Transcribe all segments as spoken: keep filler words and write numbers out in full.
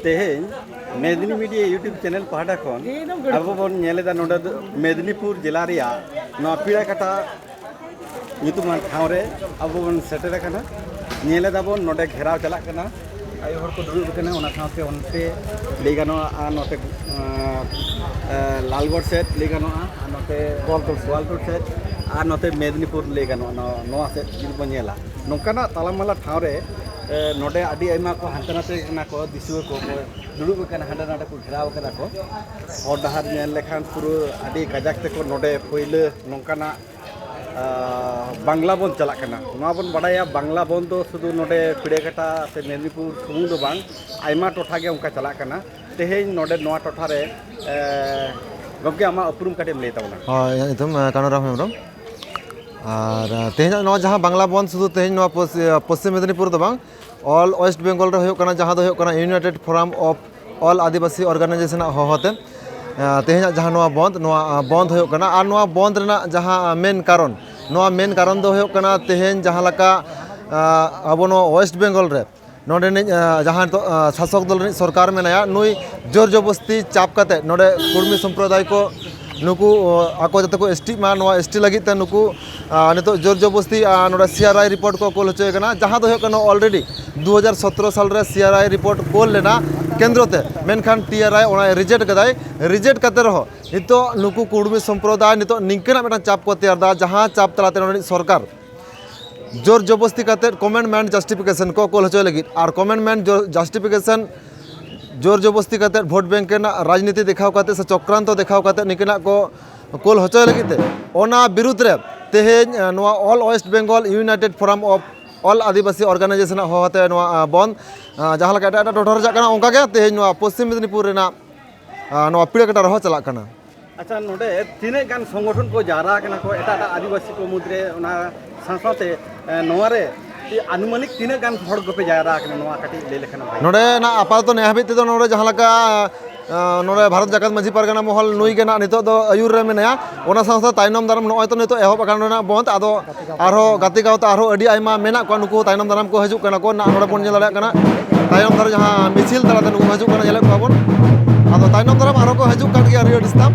ᱛᱮᱦᱮᱧ ᱢᱮᱫᱽᱱᱤ media YouTube channel ᱯᱟᱦᱴᱟ ᱠᱷᱚᱱ ᱟᱵᱚ ᱵᱚᱱ ᱧᱮᱞ ᱮᱫᱟ, ᱱᱚᱰᱮ ᱫᱚ ᱢᱮᱫᱽᱱᱤᱯᱩᱨ ᱡᱮᱞᱟ ᱨᱮᱭᱟᱜ ᱱᱚᱣᱟ ᱯᱤᱲᱟᱠᱟᱴᱟ ᱧᱩᱛᱩᱢᱟᱱ ᱴᱷᱟᱶ ᱨᱮ ᱟᱵᱚ ᱵᱚᱱ ᱥᱮᱴᱮᱨ ᱟᱠᱟᱱᱟ᱾ ᱧᱮᱞ ᱮᱫᱟ ᱵᱚᱱ, ᱱᱚᱰᱮ ᱜᱷᱮᱨᱟᱣ ᱪᱟᱞᱟᱜ ᱠᱟᱱᱟ, ᱟᱭᱳ ᱦᱚᱲ ᱠᱚ ᱫᱩᱲᱩᱵ ᱟᱠᱟᱱᱟ, ᱚᱱᱟ ᱥᱟᱶᱛᱮ ᱚᱱᱛᱮ ᱞᱟᱹᱭ ᱜᱟᱱᱚᱜᱼᱟ, ᱟᱨ ᱱᱚᱛᱮ, ᱟᱸ, ᱟᱸ, ᱞᱟᱞᱜᱚᱲ ᱥᱮᱫ ᱞᱟᱹᱭ ᱜᱟᱱᱚᱜᱼᱟ, ᱟᱨ ᱱᱚᱛᱮ ᱜᱳᱣᱟᱞᱛᱳᱲ ᱥᱮᱫ, ᱟᱨ ᱱᱚᱛᱮ ᱢᱮᱫᱽᱱᱤᱯᱩᱨ ᱞᱟᱹᱭ ᱜᱟᱱᱚᱜᱼᱟ᱾ ᱱᱚᱣᱟ, ᱱᱚᱣᱟ ᱥᱮᱫ ᱡᱩᱫᱤ ᱵᱚᱱ ᱧᱮᱞᱟ, ᱱᱚᱝᱠᱟᱱᱟᱜ ᱛᱟᱞᱟᱢᱟᱞᱟ ᱴᱷᱟᱶ ᱨᱮ, ᱮ, ᱱᱚᱰᱮ ᱟᱹᱰᱤ ᱟᱭᱢᱟ ᱠᱚ ᱦᱟᱱᱛᱮ ᱱᱟᱛᱮ ᱠᱟᱱᱟ ᱠᱚ, ᱫᱤᱥᱩᱣᱟᱹ ᱠᱚ, ᱠᱚ ᱫᱩᱲᱩᱵ ᱟᱠᱟᱱᱟ, ᱦᱟᱸᱰᱮ ᱱᱟᱰᱮ ᱠᱚ ᱜᱷᱮᱨᱟᱣ ᱟᱠᱟᱫᱟ ᱠᱚ᱾ ᱦᱚᱨ ᱰᱟᱦᱟᱨ ᱧᱮᱞ ᱞᱮᱠᱷᱟᱱ ᱯᱩᱨᱟᱹ ᱟᱹᱰᱤ ᱠᱟᱡᱟᱠ ᱛᱮᱠᱚ ᱱᱚᱰᱮ ᱯᱟᱹᱭᱞᱟᱹ ᱱᱚᱝᱠᱟᱱᱟᱜ, ᱟ, ᱵᱟᱝᱞᱟ ᱵᱚᱱᱫᱷ ᱪᱟᱞᱟᱜ ᱠᱟᱱᱟ᱾ ᱱᱚᱣᱟ ᱵᱚᱱ ᱵᱟᱰᱟᱭᱟ, ᱵᱟᱝᱞᱟ ᱵᱚᱱᱫᱷ ᱫᱚ ᱥᱩᱫᱷᱩ ᱱᱚᱰᱮ ᱯᱤᱲᱟᱹᱠᱟᱴᱟ ᱥᱮ ᱢᱮᱫᱽᱱᱤᱯᱩᱨ ᱥᱩᱢᱩᱝ ᱫᱚ ᱵᱟᱝ, ᱟᱭᱢᱟ ᱴᱚᱴᱷᱟ ᱜᱮ ᱚᱱᱠᱟ ᱪᱟᱞᱟᱜ ᱠᱟᱱᱟ᱾ ᱛᱮᱦᱮᱧ ᱱᱚᱰᱮ ᱱᱚᱣᱟ ᱴᱚᱴᱷᱟ ᱨᱮ, ᱮ, ᱜᱚᱢᱠᱮ, ᱟᱢᱟᱜ ᱩᱯᱨᱩᱢ ᱠᱟᱹᱴᱤᱡ ᱮᱢ ᱞᱟᱹᱭ ᱛᱟᱵᱚᱱᱟ᱾ ᱦᱳᱭ, ᱤᱧᱟᱹᱜ ᱧᱩᱛᱩᱢ, ᱮ, ᱠᱟᱹᱱᱩᱨᱟᱢ ᱦᱮᱢᱵᱨᱚᱢ᱾ ᱟᱨ, ᱮ, ᱛᱮᱦᱮᱧᱟᱜ ᱱᱚᱣᱟ ᱡᱟᱦᱟᱸ ᱵᱟᱝᱞᱟ ᱵᱚᱱᱫᱷ ᱥᱩᱫᱷᱩ ᱛᱮᱦᱮᱧ ᱱᱚᱣᱟ ᱯᱚᱥ-, ᱮ, ᱯᱚᱥᱪᱤᱢ ᱢᱮᱫᱽᱱᱤᱯᱩᱨ ᱫᱚ ᱵᱟᱝ, all West Bengal ᱨᱮ ᱦᱩᱭᱩᱜ ᱠᱟᱱᱟ, ᱡᱟᱦᱟᱸ ᱫᱚ ᱦᱩᱭᱩᱜ ᱠᱟᱱᱟ United Forum of All Adivasi Organization ᱟᱜ ᱦᱚᱦᱚᱛᱮ, ᱮ, ᱛᱮᱦᱮᱧᱟᱜ ᱡᱟᱦᱟᱸ ᱱᱚᱣᱟ ᱵᱚᱱᱫᱷ, ᱱᱚᱣᱟ, ᱮ, ᱵᱚᱱᱫᱷ ᱦᱩᱭᱩᱜ ᱠᱟᱱᱟ᱾ ᱟᱨ ᱱᱚᱣᱟ ᱵᱚᱱᱫᱷ ᱨᱮᱱᱟᱜ ᱡᱟᱦᱟᱸ, ᱮ, ᱢᱮᱱ ᱠᱟᱨᱚᱱ, ᱱᱚᱣᱟ ᱢᱮᱱ ᱠᱟᱨᱚᱱ ᱫᱚ ᱦᱩᱭᱩᱜ ᱠᱟᱱᱟ, ᱛᱮᱦᱮᱧ ᱡᱟᱦᱟᱸ ᱞᱮᱠᱟ, ᱮ, ᱟᱵᱚ ᱱᱚᱣᱟ West Bengal ᱨᱮ ᱱᱚᱰᱮᱱᱤᱡ, ᱮ, ᱡᱟᱦᱟᱸ ᱱᱤᱛᱚᱜ, ᱮ, ᱥᱟᱥᱚᱠ ᱫᱚᱞ ᱨᱤᱱᱤᱡ ᱥᱚᱨᱠᱟᱨ ᱢᱮᱱᱟᱭᱟ, ᱱᱩᱭ ᱡᱳᱨ ᱡᱚᱵᱚᱥᱛᱤ ᱪᱟᱯ ᱠᱟᱛᱮ ᱱᱚᱰᱮ ᱠᱩᱲᱢᱤ ᱥᱚᱢᱯᱨᱚᱫᱟᱭ ᱠᱚ ᱱᱩᱠᱩ, ᱚ, ᱟᱠᱚ ᱡᱟᱛᱮ ᱠᱚ S T ᱜ ᱢᱟ, ᱱᱚᱣᱟ S T ᱞᱟᱹᱜᱤᱫ ᱛᱮ ᱱᱩᱠᱩ, ᱟ, ᱱᱤᱛᱚᱜ ᱡᱳᱨ ᱡᱚᱵᱚᱥᱛᱤ, ᱟ, ᱱᱚᱰᱮ C R I report ᱠᱚ ᱠᱳᱞ ᱦᱚᱪᱚᱭᱮ ᱠᱟᱱᱟ, ᱡᱟᱦᱟᱸ ᱫᱚ ᱦᱩᱭᱩᱜ ᱠᱟᱱᱟ already ᱫᱩ ᱦᱟᱡᱟᱨ ᱥᱚᱛᱨᱚ ᱥᱟᱞ ᱨᱮ C R I report ᱠᱳᱞ ᱞᱮᱱᱟ ᱠᱮᱱᱫᱨᱚ ᱛᱮ, ᱢᱮᱱᱠᱷᱟᱱ T R I ᱚᱱᱟᱭ reject ᱠᱟᱫᱟᱭ᱾ Reject ᱠᱟᱛᱮ ᱨᱮᱦᱚᱸ ᱱᱤᱛᱚᱜ ᱱᱩᱠᱩ ᱠᱩᱲᱢᱤ ᱥᱚᱢᱯᱨᱚᱫᱟᱭ ᱱᱤᱛᱚᱜ ᱱᱤᱝᱠᱟᱹᱱᱟᱜ ᱢᱤᱫᱴᱟᱝ ᱪᱟᱯ ᱠᱚ ᱛᱮᱭᱟᱨ ᱮᱫᱟ, ᱡᱟᱦᱟᱸ ᱪᱟᱯ ᱛᱟᱞᱟᱛᱮ ᱱᱚᱰᱮᱱᱤᱡ ᱥᱚᱨᱠᱟᱨ ᱡᱳᱨ ᱡᱚᱵᱚᱥᱛᱤ ᱠᱟᱛᱮ commandment justification ᱠᱚ ᱠᱳᱞ ᱦᱚᱪᱚᱭ ᱞᱟᱹᱜᱤᱫ, ᱟᱨ commandment ᱡᱳᱨ, justification ᱡᱳᱨ ᱡᱚᱵᱚᱥᱛᱤ ᱠᱟᱛᱮ ᱵᱷᱳᱴ ᱵᱮᱝᱠ ᱨᱮᱱᱟᱜ ᱨᱟᱡᱽᱱᱤᱛᱤ ᱫᱮᱠᱷᱟᱣ ᱠᱟᱛᱮ ᱥᱮ ᱪᱚᱠᱨᱟᱱᱛᱚ ᱫᱮᱠᱷᱟᱣ ᱠᱟᱛᱮ ᱱᱤᱝᱠᱟᱹᱱᱟᱜ ᱠᱚ ᱠᱳᱞ ᱦᱚᱪᱚᱭ ᱞᱟᱹᱜᱤᱫ ᱛᱮ, ᱚᱱᱟ ᱵᱤᱨᱩᱫᱽ ᱨᱮ ᱛᱮᱦᱮᱧ, ᱮ, ᱱᱚᱣᱟ All West Bengal United Forum of All Adivasi Organization ᱟᱜ ᱦᱚᱦᱚᱛᱮ ᱱᱚᱣᱟ, ᱮ, ᱵᱚᱱᱫ, ᱮ, ᱡᱟᱦᱟᱸ ᱞᱮᱠᱟ ᱮᱴᱟᱜ ᱮᱴᱟᱜ ᱴᱚᱴᱷᱟ ᱨᱮ ᱪᱟᱞᱟᱜ ᱠᱟᱱᱟ, ᱚᱱᱠᱟᱜᱮ ᱛᱮᱦᱮᱧ ᱱᱚᱣᱟ ᱯᱚᱥᱪᱤᱢ ᱢᱮᱫᱽᱱᱤᱯᱩᱨ ᱨᱮᱱᱟᱜ, ᱮ, ᱱᱚᱣᱟ ᱯᱤᱲᱟᱹᱠᱟᱴᱟ ᱨᱮᱦᱚᱸ ᱪᱟᱞᱟᱜ ᱠᱟᱱᱟ᱾ ᱟᱪᱪᱷᱟ, ᱱᱚᱰᱮ ᱛᱤᱱᱟᱹᱜ ᱜᱟᱱ ᱥᱚᱝᱜᱚᱴᱷᱚᱱ ᱠᱚ ᱡᱟᱣᱨᱟ ᱟᱠᱟᱱᱟ ᱠᱚ ᱮᱴᱟᱜ ᱮᱴᱟᱜ ᱟᱹᱫᱤᱵᱟᱹᱥᱤ ᱠᱚ ᱢᱩᱫᱽᱨᱮ, ᱚᱱᱟ ᱥᱟᱶ ᱥᱟᱶᱛᱮ, ᱮ, ᱱᱚᱣᱟ ᱨᱮ ᱟᱹᱱᱩᱢᱟᱱᱤᱠ ᱛᱤᱱᱟᱹᱜ ᱜᱟᱱ ᱦᱚᱲ ᱠᱚᱯᱮ ᱡᱟᱣᱨᱟ ᱟᱠᱟᱱᱟ, ᱱᱚᱣᱟ ᱠᱟᱹᱴᱤᱡ ᱞᱟᱹᱭ ᱞᱮᱠᱷᱟᱱ ᱵᱷᱟᱜᱮ᱾ ᱱᱚᱰᱮ ᱱᱟᱜ ᱟᱯᱟᱛᱚᱛᱚ ᱱᱮ ᱦᱟᱹᱵᱤᱡ ᱛᱮᱫᱚ ᱱᱚᱰᱮ ᱡᱟᱦᱟᱸ ᱞᱮᱠᱟ, ᱮ, ᱱᱚᱰᱮ ᱵᱷᱟᱨᱚᱛ ᱡᱟᱠᱟᱛ ᱢᱟᱹᱡᱷᱤ ᱯᱟᱨᱜᱟᱱᱟ ᱢᱚᱦᱚᱞ ᱱᱩᱭ ᱜᱮ ᱱᱟᱜ ᱱᱤᱛᱚᱜ ᱫᱚ ᱟᱹᱭᱩᱨ ᱨᱮ ᱢᱮᱱᱟᱭᱟ᱾ ᱚᱱᱟ ᱥᱟᱶ ᱥᱟᱶ ᱛᱟᱭᱱᱚᱢ ᱫᱟᱨᱟᱢ ᱱᱚᱜᱼᱚᱭ ᱛᱚ ᱱᱤᱛᱚᱜ ᱮᱦᱚᱵ ᱟᱠᱟᱱ ᱨᱮᱱᱟᱜ ᱵᱚᱱᱫ, ᱟᱫᱚ ᱟᱨᱦᱚᱸ ᱜᱟᱛᱮ ᱜᱟᱶᱛᱟ ᱟᱨᱦᱚᱸ ᱟᱹᱰᱤ ᱟᱭᱢᱟ ᱢᱮᱱᱟᱜ ᱠᱚᱣᱟ, ᱱᱩᱠᱩ ᱛᱟᱭᱱᱚᱢ ᱫᱟᱨᱟᱢ ᱠᱚ ᱦᱤᱡᱩᱜ ᱠᱟᱱᱟ ᱠᱚ, ᱱᱟᱜ ᱱᱚᱰᱮ ᱵᱚᱱ ᱧᱮᱞ ᱫᱟᱲᱮᱭᱟᱜ ᱠᱟᱱᱟ᱾ ᱛᱟᱭᱚᱢ ᱫᱟᱨᱟᱢ ᱡᱟᱦᱟᱸ ᱢᱤᱪᱷᱤᱞ ᱛᱟᱞᱟᱛᱮ ᱱᱩᱠᱩ ᱦᱤᱡᱩᱜ ᱠᱟᱱᱟ, ᱧᱮᱞᱮᱫ ᱠᱚᱣᱟ ᱵᱚᱱ᱾ ᱟᱫᱚ ᱛᱟᱭᱱᱚᱢ ᱫᱟᱨᱟᱢ ᱟᱨᱚ ᱠᱚ ᱦᱤᱡᱩᱜ ᱠᱟᱱ ᱜᱮᱭᱟ ᱟᱹᱰᱤ ᱟᱹᱰᱤ ᱥᱟᱛᱟᱢ᱾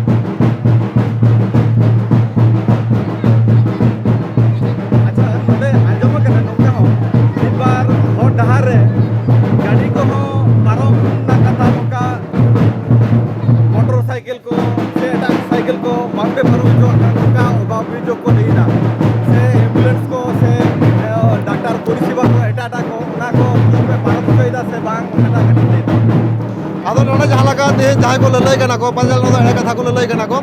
ᱟᱪᱪᱷᱟ, ᱱᱚᱰᱮ ᱟᱸᱡᱚᱢ ᱟᱠᱟᱱᱟ ᱱᱚᱝᱠᱟ ᱦᱚᱸ, ᱢᱤᱫ ᱵᱟᱨ ᱦᱚᱨ ᱰᱟᱦᱟᱨ ᱨᱮ ᱜᱟᱹᱰᱤ ᱠᱚᱦᱚᱸ ᱯᱟᱨᱚᱢ ᱨᱮᱱᱟᱜ ᱠᱟᱛᱷᱟ, ᱱᱚᱝᱠᱟ ᱢᱚᱴᱚᱨ ᱥᱟᱭᱠᱮᱞ ᱠᱚ ᱥᱮ ᱮᱴᱟᱜ ᱥᱟᱭᱠᱮᱞ ᱠᱚ ᱵᱟᱝᱯᱮ ᱯᱟᱨᱚᱢ ᱦᱚᱪᱚᱣᱟᱜ ᱠᱟᱱᱟ, ᱱᱚᱝᱠᱟ ᱚᱵᱷᱟᱵᱽ ᱚᱵᱷᱤᱡᱳᱜᱽ ᱠᱚ ᱞᱟᱹᱭ ᱮᱫᱟ, ᱥᱮ ᱮᱢᱵᱩᱞᱮᱱᱥ ᱠᱚ ᱥᱮ, ᱮ, ᱰᱟᱠᱛᱟᱨ ᱯᱚᱨᱤᱥᱮᱵᱟ ᱠᱚ ᱮᱴᱟᱜ ᱮᱴᱟᱜ ᱠᱚ, ᱚᱱᱟ ᱠᱚ ᱯᱮ ᱯᱟᱨᱚᱢ ᱦᱚᱪᱚᱭᱮᱫᱟ ᱥᱮ ᱵᱟᱝ, ᱚᱱᱟᱴᱟᱜ ᱠᱟᱹᱴᱤᱡ ᱞᱟᱹᱭ ᱛᱟᱵᱚᱱ᱾ ᱟᱫᱚ ᱱᱚᱰᱮ ᱡᱟᱦᱟᱸ ᱞᱮᱠᱟ ᱛᱮᱦᱮᱧ ᱡᱟᱦᱟᱸᱭ ᱠᱚ ᱞᱟᱹᱞᱟᱹᱭ ᱠᱟᱱᱟ ᱠᱚ, ᱯᱟᱞᱮ ᱱᱚᱣᱟ ᱫᱚ ᱮᱲᱮ ᱠᱟᱛᱷᱟ ᱠᱚ ᱞᱟᱹᱞᱟᱹᱭ ᱠᱟᱱᱟ ᱠᱚ,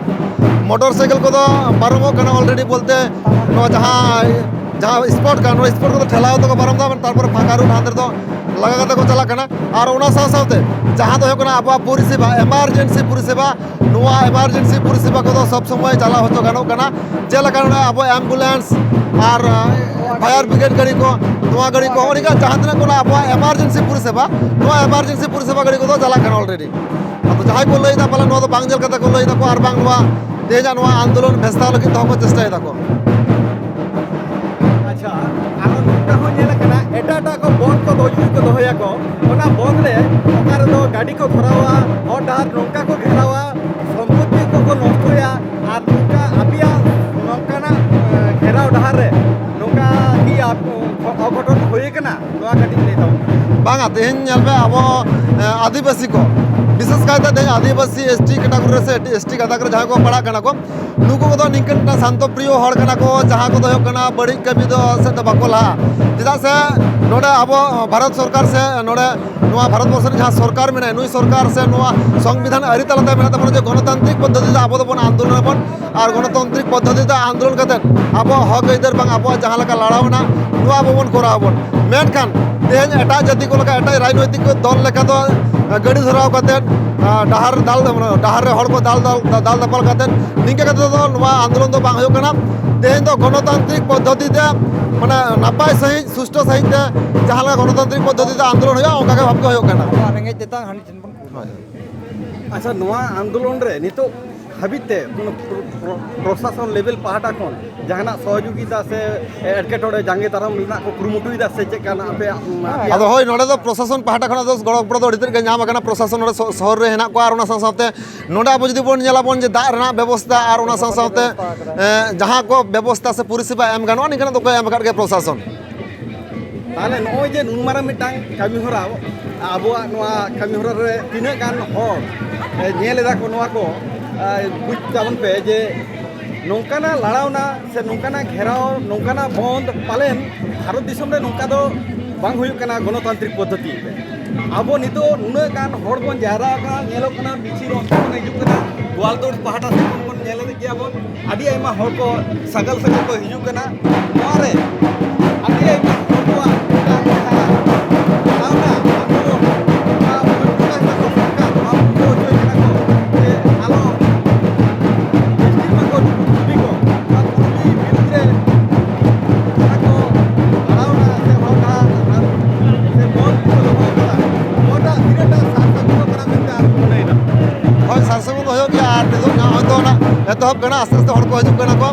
ᱢᱚᱴᱚᱨ ᱥᱟᱭᱠᱮᱞ ᱠᱚᱫᱚ ᱯᱟᱨᱚᱢᱚᱜ ᱠᱟᱱᱟ already, ᱵᱚᱞᱛᱮ ᱱᱚᱣᱟ ᱡᱟᱦᱟᱸ, ᱡᱟᱦᱟᱸ ᱥᱯᱚᱴ ᱠᱟᱱᱟ, ᱱᱚᱣᱟ ᱥᱯᱚᱴ ᱠᱚᱫᱚ ᱴᱷᱮᱞᱟᱣ ᱛᱮᱠᱚ ᱯᱟᱨᱚᱢ ᱮᱫᱟ, ᱛᱟᱨᱯᱚᱨᱮ ᱯᱷᱟᱸᱠᱟ ᱨᱳᱰ ᱦᱟᱱᱛᱮ ᱨᱮᱫᱚ ᱞᱟᱜᱟ ᱠᱟᱛᱮ ᱠᱚ ᱪᱟᱞᱟᱜ ᱠᱟᱱᱟ᱾ ᱟᱨ ᱚᱱᱟ ᱥᱟᱶ ᱥᱟᱶᱛᱮ ᱡᱟᱦᱟᱸ ᱫᱚ ᱦᱩᱭᱩᱜ ᱠᱟᱱᱟ ᱟᱵᱚᱣᱟᱜ ᱯᱚᱨᱤᱥᱮᱵᱟ, ᱮᱢᱟᱨᱡᱮᱱᱥᱤ ᱯᱚᱨᱤᱥᱮᱵᱟ, ᱱᱚᱣᱟ ᱮᱢᱟᱨᱡᱮᱱᱥᱤ ᱯᱚᱨᱤᱥᱮᱵᱟ ᱠᱚᱫᱚ ᱥᱚᱵ ᱥᱚᱢᱚᱭ ᱪᱟᱞᱟᱣ ᱦᱚᱪᱚ ᱜᱟᱱᱚᱜ ᱠᱟᱱᱟ᱾ ᱡᱮᱞᱮᱠᱟ ᱱᱚᱰᱮ ᱟᱵᱚ ᱮᱢᱵᱩᱞᱮᱱᱥ ᱟᱨ, ᱟᱸ, ᱯᱷᱟᱭᱟᱨ ᱵᱨᱤᱜᱮᱰ ᱜᱟᱹᱰᱤ ᱠᱚ, ᱱᱚᱣᱟ ᱜᱟᱹᱰᱤ ᱠᱚ, ᱱᱚᱜᱼᱚ ᱱᱤᱝᱠᱟ ᱡᱟᱦᱟᱸ ᱛᱤᱱᱟᱹᱜ ᱠᱚ ᱟᱵᱚᱣᱟᱜ ᱮᱢᱟᱨᱡᱮᱱᱥᱤ ᱯᱚᱨᱤᱥᱮᱵᱟ, ᱱᱚᱣᱟ ᱮᱢᱟᱨᱡᱮᱱᱥᱤ ᱯᱚᱨᱤᱥᱮᱵᱟ ᱜᱟᱹᱰᱤ ᱠᱚᱫᱚ ᱪᱟᱞᱟᱜ ᱠᱟᱱᱟ already᱾ ᱟᱫᱚ ᱡᱟᱦᱟᱸᱭ ᱠᱚ ᱞᱟᱹᱭ ᱮᱫᱟ ᱯᱟᱞᱮ ᱱᱚᱣᱟ ᱫᱚ ᱵᱟᱝ ᱧᱮᱞ ᱠᱟᱛᱮ ᱠᱚ ᱞᱟᱹᱭ ᱮᱫᱟ ᱠᱚ, ᱟᱨ ᱵᱟᱝ ᱱᱚᱣᱟ ᱛᱮᱦᱮᱧᱟᱜ ᱱᱚᱣᱟ ᱟᱱᱫᱳᱞᱚᱱ ᱵᱷᱮᱥᱛᱟᱣ ᱞᱟᱹᱜᱤᱫ ᱛᱮᱦᱚᱸ ᱠᱚ ᱪᱮᱥᱴᱟᱭ ᱫᱟᱠᱚ᱾ ᱟᱪᱪᱷᱟ, ᱟᱨᱚ ᱱᱚᱝᱠᱟ ᱦᱚᱸ ᱧᱮᱞ ᱟᱠᱟᱱᱟ, ᱮᱴᱟᱜ ᱮᱴᱟᱜ ᱠᱚ ᱵᱚᱱᱫᱷ ᱠᱚ ᱫᱚ ᱡᱩᱫᱤ ᱠᱚ ᱫᱚᱦᱚᱭᱟᱠᱚ, ᱚᱱᱟ ᱵᱚᱱᱫᱷ ᱨᱮ ᱚᱠᱟ ᱨᱮᱫᱚ ᱜᱟᱹᱰᱤ ᱠᱚ ᱫᱷᱚᱨᱟᱣᱟ, ᱦᱚᱨ ᱰᱟᱦᱟᱨ ᱱᱚᱝᱠᱟ ᱠᱚ ᱜᱷᱮᱨᱟᱣᱟ, ᱥᱚᱢᱯᱚᱛᱛᱤ ᱠᱚᱠᱚ ᱱᱚᱥᱴᱚᱭᱟ, ᱟᱨ ᱱᱚᱝᱠᱟ ᱟᱯᱮᱭᱟᱜ ᱱᱚᱝᱠᱟᱱᱟᱜ, ᱮ, ᱜᱷᱮᱨᱟᱣ ᱰᱟᱦᱟᱨ ᱨᱮ ᱱᱚᱝᱠᱟ ᱠᱤ ᱟᱯ-, ᱚᱜᱷᱚᱴᱚᱱ ᱦᱩᱭ ᱟᱠᱟᱱᱟ? ᱱᱚᱣᱟ ᱠᱟᱹᱴᱤᱡ ᱞᱟᱹᱭ ᱛᱟᱵᱚᱱ ᱯᱮ᱾ ᱵᱟᱝᱟ, ᱛᱮᱦᱮᱧ ᱧᱮᱞ ᱯᱮ, ᱟᱵᱚ, ᱮ, ᱟᱹᱫᱤᱵᱟᱹᱥᱤ ᱠᱚ, ᱵᱤᱥᱮᱥ ᱠᱟᱭᱛᱮ ᱛᱮᱦᱮᱧ ᱟᱹᱫᱤᱵᱟᱹᱥᱤ ST category ᱨᱮ ᱥᱮ ST ᱜᱟᱛᱟᱠ ᱨᱮ ᱡᱟᱦᱟᱸᱭ ᱠᱚ ᱯᱟᱲᱟᱜ ᱠᱟᱱᱟ ᱠᱚ, ᱱᱩᱠᱩ ᱠᱚᱫᱚ ᱱᱤᱝᱠᱟᱹᱱ ᱢᱤᱫᱴᱟᱝ ᱥᱟᱱᱛᱚ ᱯᱨᱤᱭᱚ ᱦᱚᱲ ᱠᱟᱱᱟ ᱠᱚ, ᱡᱟᱦᱟᱸ ᱠᱚᱫᱚ ᱦᱩᱭᱩᱜ ᱠᱟᱱᱟ ᱵᱟᱹᱲᱤᱡ ᱠᱟᱹᱢᱤ ᱫᱚ ᱥᱮᱫ ᱫᱚ ᱵᱟᱠᱚ ᱞᱟᱦᱟᱜᱼᱟ᱾ ᱪᱮᱫᱟᱜ ᱥᱮ ᱱᱚᱰᱮ ᱟᱵᱚ ᱵᱷᱟᱨᱚᱛ ᱥᱚᱨᱠᱟᱨ ᱥᱮ ᱱᱚᱰᱮ ᱱᱚᱣᱟ ᱵᱷᱟᱨᱚᱛ ᱵᱚᱨᱥᱚ ᱨᱮ ᱡᱟᱦᱟᱸ ᱥᱚᱨᱠᱟᱨ ᱢᱮᱱᱟᱭᱟ, ᱱᱩᱭ ᱥᱚᱨᱠᱟᱨ ᱥᱮ ᱱᱚᱣᱟ ᱥᱚᱝᱵᱤᱫᱷᱟᱱ ᱟᱹᱨᱤ ᱛᱟᱞᱟᱛᱮ ᱢᱮᱱᱟᱜ ᱛᱟᱵᱚᱱᱟ ᱡᱮ ᱜᱚᱱᱚᱛᱟᱱᱛᱨᱤᱠ ᱯᱚᱫᱽᱫᱷᱚᱛᱤ ᱛᱮ ᱟᱵᱚ ᱫᱚᱵᱚᱱ ᱟᱱᱫᱳᱞᱚᱱ ᱟᱵᱚᱱ, ᱟᱨ ᱜᱚᱱᱚᱛᱟᱱᱛᱨᱤᱠ ᱯᱚᱫᱽᱫᱷᱚᱛᱤ ᱛᱮ ᱟᱱᱫᱳᱞᱚᱱ ᱠᱟᱛᱮ ᱟᱵᱚᱣᱟᱜ ᱦᱚᱠ ᱟᱹᱭᱫᱟᱹᱨ ᱵᱟᱝ ᱟᱵᱚᱣᱟᱜ ᱡᱟᱦᱟᱸ ᱞᱮᱠᱟ ᱞᱟᱲᱟᱣ ᱢᱮᱱᱟᱜᱼᱟ, ᱱᱚᱣᱟ ᱟᱵᱚ ᱵᱚᱱ ᱠᱚᱨᱟᱣ ᱟᱵᱚᱱ᱾ ᱢᱮᱱᱠᱷᱟᱱ ᱛᱮᱦᱮᱧ ᱮᱴᱟᱜ ᱡᱟᱹᱛᱤ ᱠᱚ ᱞᱮᱠᱟ, ᱮᱴᱟᱜ ᱨᱟᱡᱽᱱᱳᱭᱛᱤᱠ ᱫᱚᱞ ᱞᱮᱠᱟ ᱫᱚ, ᱟᱸ, ᱜᱟᱹᱰᱤ ᱫᱷᱚᱨᱟᱣ ᱠᱟᱛᱮ, ᱟᱸ, ᱰᱟᱦᱟᱨ ᱫᱟᱞ, ᱰᱟᱦᱟᱨ ᱨᱮ ᱦᱚᱲ ᱠᱚ ᱫᱟᱞ, ᱫᱟᱞ, ᱫᱟᱞ ᱫᱟᱯᱟᱞ ᱠᱟᱛᱮ, ᱱᱤᱝᱠᱟᱹ ᱠᱟᱛᱮ ᱫᱚ ᱱᱚᱣᱟ ᱟᱱᱫᱳᱞᱚᱱ ᱫᱚ ᱵᱟᱝ ᱦᱩᱭᱩᱜ ᱠᱟᱱᱟ᱾ ᱛᱮᱦᱮᱧ ᱫᱚ ᱜᱚᱱᱚᱛᱟᱱᱛᱨᱤᱠ ᱯᱚᱫᱽᱫᱷᱚᱛᱤ ᱛᱮ, ᱢᱟᱱᱮ, ᱱᱟᱯᱟᱭ ᱥᱟᱺᱦᱤᱡ ᱥᱩᱥᱴᱷᱩ ᱥᱟᱺᱦᱤᱡ ᱛᱮ ᱡᱟᱦᱟᱸ ᱞᱮᱠᱟ ᱜᱚᱱᱚᱛᱟᱱᱛᱨᱤᱠ ᱯᱚᱫᱽᱫᱷᱚᱛᱤ ᱛᱮ ᱟᱱᱫᱳᱞᱚᱱ ᱦᱩᱭᱩᱜᱼᱟ, ᱚᱱᱠᱟ ᱜᱮ ᱵᱷᱟᱵᱽ ᱜᱮ ᱦᱩᱭᱩᱜ ᱠᱟᱱᱟ᱾ ᱟᱵᱚᱣᱟᱜ ᱨᱮᱸᱜᱮᱡ ᱛᱮᱛᱟᱝ ᱦᱟᱺᱰᱤ ᱴᱷᱮᱱ ᱵᱚᱱ ᱠᱩᱞᱟ᱾ ᱟᱪᱪᱷᱟ, ᱱᱚᱣᱟ ᱟᱱᱫᱳᱞᱚᱱ ᱨᱮ ᱱᱤᱛᱚᱜ ᱫᱷᱟᱹᱵᱤᱡ ᱛᱮ ᱠᱳᱱᱳ ᱯᱨᱚ-, ᱯᱨᱚ-, ᱯᱨᱚᱥᱟᱥᱚᱱ ᱞᱮᱵᱮᱞ ᱯᱟᱦᱴᱟ ᱠᱷᱚᱱ ᱡᱟᱦᱟᱱᱟᱜ ᱥᱚᱦᱚᱡᱳᱜᱤᱛᱟ ᱥᱮ ᱮᱴᱠᱮᱴᱚᱬᱮ ᱡᱟᱸᱜᱮ ᱫᱟᱨᱟᱢ ᱨᱮᱱᱟᱜ ᱠᱚ ᱠᱩᱨᱩᱢᱩᱴᱩᱭᱮᱫᱟ ᱥᱮ ᱪᱮᱫ ᱞᱮᱠᱟᱱᱟᱜ ᱟᱯᱮᱭᱟᱜ, ᱩᱸ, ᱟᱯᱮᱭᱟᱜ? ᱟᱫᱚ ᱦᱳᱭ, ᱱᱚᱰᱮ ᱫᱚ ᱯᱨᱚᱥᱟᱥᱚᱱ ᱯᱟᱦᱴᱟ ᱠᱷᱚᱱᱟᱜ ᱫᱚ ᱜᱚᱲᱚ ᱜᱚᱯᱚᱲᱚ ᱫᱚ ᱟᱹᱰᱤ ᱛᱮᱫ ᱜᱮ ᱧᱟᱢ ᱟᱠᱟᱱᱟ᱾ ᱯᱨᱚᱥᱟᱥᱚᱱ ᱱᱚᱰᱮ ᱥᱚ-, ᱥᱚᱦᱚᱨ ᱨᱮ ᱦᱮᱱᱟᱜ ᱠᱚᱣᱟ, ᱟᱨ ᱚᱱᱟ ᱥᱟᱶ ᱥᱟᱶᱛᱮ ᱱᱚᱰᱮ ᱟᱵᱚ ᱡᱩᱫᱤ ᱵᱚᱱ ᱧᱮᱞᱟᱵᱚᱱ ᱡᱮ ᱫᱟᱜ ᱨᱮᱱᱟᱜ ᱵᱮᱵᱚᱥᱛᱷᱟ ᱟᱨ ᱚᱱᱟ ᱥᱟᱶ ᱥᱟᱶᱛᱮ, ᱮᱸ, ᱡᱟᱦᱟᱸ ᱠᱚ ᱵᱮᱵᱚᱥᱛᱷᱟ ᱥᱮ ᱯᱚᱨᱤᱥᱮᱵᱟ ᱮᱢ ᱜᱟᱱᱚᱜᱼᱟ, ᱱᱤᱝᱠᱟᱱᱟᱜ ᱫᱚᱠᱚ ᱮᱢ ᱟᱠᱟᱫ ᱜᱮᱭᱟ ᱯᱨᱚᱥᱟᱥᱚᱱ᱾ ᱛᱟᱦᱚᱞᱮ ᱱᱚᱜᱼᱚᱭ ᱡᱮ ᱱᱩᱱ ᱢᱟᱨᱟᱝ ᱢᱤᱫᱴᱟᱝ ᱠᱟᱹᱢᱤ ᱦᱚᱨᱟ, ᱟᱵᱚᱣᱟᱜ ᱱᱚᱣᱟ ᱠᱟᱹᱢᱤ ᱦᱚᱨᱟ ᱨᱮ ᱛᱤᱱᱟᱹᱜ ᱜᱟᱱ ᱦᱚᱲ, ᱮ, ᱧᱮᱞ ᱮᱫᱟ ᱠᱚ ᱱᱚᱣᱟ ᱠᱚ, ᱮ, ᱵᱩᱡᱽ ᱛᱟᱵᱚᱱ ᱯᱮ ᱡᱮ ᱱᱚᱝᱠᱟᱱᱟᱜ ᱞᱟᱲᱟᱣᱱᱟ ᱥᱮ ᱱᱚᱝᱠᱟᱱᱟᱜ ᱜᱷᱮᱨᱟᱣ, ᱱᱚᱝᱠᱟᱱᱟᱜ ᱵᱚᱱᱫ ᱯᱟᱞᱮᱱ ᱵᱷᱟᱨᱚᱛ ᱫᱤᱥᱚᱢ ᱨᱮ ᱱᱚᱝᱠᱟ ᱫᱚ ᱵᱟᱝ ᱦᱩᱭᱩᱜ ᱠᱟᱱᱟ ᱜᱚᱱᱚᱛᱟᱱᱛᱨᱤᱠ ᱯᱚᱫᱽᱫᱷᱚᱛᱤ ᱨᱮ᱾ ᱟᱵᱚ ᱱᱤᱛᱚᱜ ᱱᱩᱱᱟᱹᱜ ᱜᱟᱱ ᱦᱚᱲ ᱵᱚᱱ ᱡᱟᱣᱨᱟ ᱟᱠᱟᱱᱟ, ᱧᱮᱞᱚᱜ ᱠᱟᱱᱟ ᱢᱤᱪᱷᱤᱞ ᱚᱱᱛᱮ ᱠᱷᱚᱱ ᱦᱤᱡᱩᱜ ᱠᱟᱱᱟ, ᱜᱳᱣᱟᱞᱛᱳᱲ ᱯᱟᱦᱴᱟ ᱥᱮᱫ ᱠᱷᱚᱱ ᱵᱚᱱ ᱧᱮᱞᱮᱫ ᱜᱮᱭᱟ ᱵᱚᱱ, ᱟᱹᱰᱤ ᱟᱭᱢᱟ ᱦᱚᱲ ᱠᱚ ᱥᱟᱜᱟᱞ ᱥᱟᱜᱟᱞ ᱠᱚ ᱦᱤᱡᱩᱜ ᱠᱟᱱᱟ᱾ ᱱᱚᱣᱟ ᱨᱮ ᱟᱹᱰᱤ ᱟᱭᱢᱟ ᱦᱚᱲ ᱠᱚᱣᱟᱜ ᱢᱤᱫᱴᱟᱝ ᱡᱟᱦᱟᱸ ᱪᱟᱞᱟᱣᱱᱟ, ᱟᱵᱚ ᱱᱚᱣᱟ ᱯᱟᱹᱴᱷᱩᱣᱟᱹ ᱠᱟᱱᱟ ᱠᱚ, ᱥᱚᱨᱠᱟᱨ ᱱᱚᱣᱟ ᱵᱩᱡᱷᱟᱹᱣ ᱦᱚᱪᱚᱭ ᱠᱟᱱᱟ ᱠᱚ ᱡᱮ ᱟᱞᱚ ᱵᱮᱥᱴᱷᱤᱠ ᱢᱟᱠᱚ ᱱᱩᱠᱩ ᱠᱩᱲᱢᱤ ᱠᱚ, ᱱᱚᱣᱟ ᱠᱩᱲᱢᱤ ᱵᱤᱨᱩᱫᱽ ᱨᱮ ᱡᱟᱦᱟᱸ ᱠᱚ ᱞᱟᱲᱟᱣᱱᱟ ᱥᱮ ᱦᱚᱲ ᱰᱟᱦᱟᱨ ᱥᱮ ᱵᱚᱱᱫᱷ ᱠᱚ ᱫᱚᱦᱚ ᱠᱟᱫᱟ, ᱱᱚᱣᱟᱴᱟᱜ ᱛᱤᱱᱟᱹᱜ ᱴᱟ ᱥᱟᱨ ᱥᱟᱹᱜᱩᱱᱚᱜ ᱠᱟᱱᱟ ᱢᱮᱱᱛᱮ ᱟᱢ ᱢᱚᱱᱮᱭᱮᱫᱟ? ᱦᱳᱭ, ᱥᱟᱨ ᱥᱟᱹᱜᱩᱱ ᱫᱚ ᱦᱩᱭᱩᱜ ᱜᱮᱭᱟ, ᱟᱨ ᱱᱤᱛᱚᱜ ᱡᱟᱦᱟᱸ ᱦᱚᱭᱛᱳ ᱚᱱᱟ ᱮᱛᱚᱦᱚᱵ ᱠᱟᱱᱟ, ᱟᱥᱛᱮ ᱟᱥᱛᱮ ᱦᱚᱲ ᱠᱚ ᱦᱤᱡᱩᱜ ᱠᱟᱱᱟ ᱠᱚ᱾